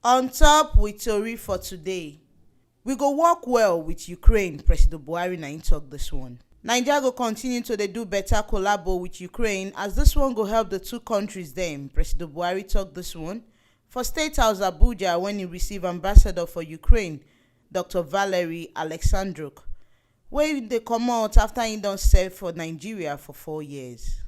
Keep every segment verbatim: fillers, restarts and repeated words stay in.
On top with tori for today. We go work well with Ukraine, President Buhari na im talk this one. Naija go continue to dey do better collabo with Ukraine as this one go help the two countries dem, President Buhari talk this one for State House Abuja when he receive ambassador for Ukraine, Doctor Valery Alexandruk, wey dey comot after he don serve for Nigeria for four years.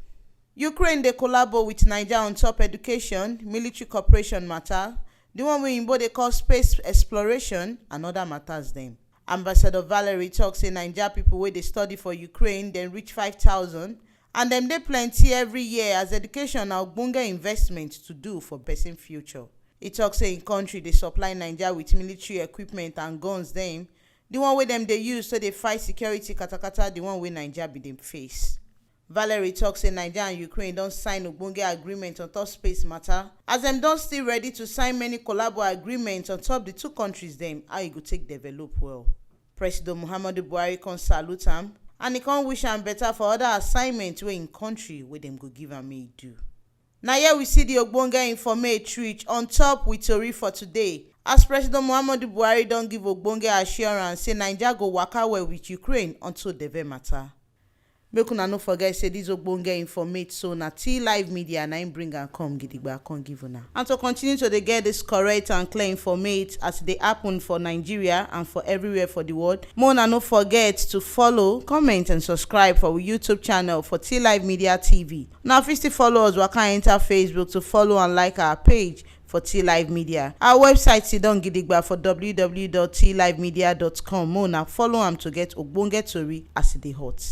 Ukraine dey collabo with Naija on top education, military cooperation matter, the one wey Igbo dey call space exploration and other matters dem. Ambassador Valery talk say Naija people wey dey study for Ukraine dem reach five thousand and dem dey plenty every year as education na ogbonge investment to do for person future. He talk say im country dey supply Naija with military equipment and guns dem, the one wey dem dey use to dey fight security katakata, the one wey Naija bin dey face. Valery talk say Naija and Ukraine don sign ogbonge agreement on top space matter as dem don still ready to sign many collabo agreements on top the two countries dem, how e go take develop well. President Muhammadu Buhari come salute am and he come wish am better for other assignments wey im country wey dem go give am make e do. Na here we see the ogbonge informate reach on top with tori for today as President Muhammadu Buhari don give ogbonge assurance say Naija go waka well with Ukraine until deve matter. Make una no forget say this ogbonge informate so na T Live Media na im bring am come gidigba come give una. And to continue to dey get this correct and clear informate as e dey happen for Nigeria and for everywhere for the world, make una no forget to follow, comment and subscribe for our YouTube channel for T Live Media T V. Una fit still follow us waka enter Facebook to follow and like our page for T Live Media. Our website sidon gidigba for w w w dot t live media dot com. Make una follow am to get ogbonge tori as e dey hot.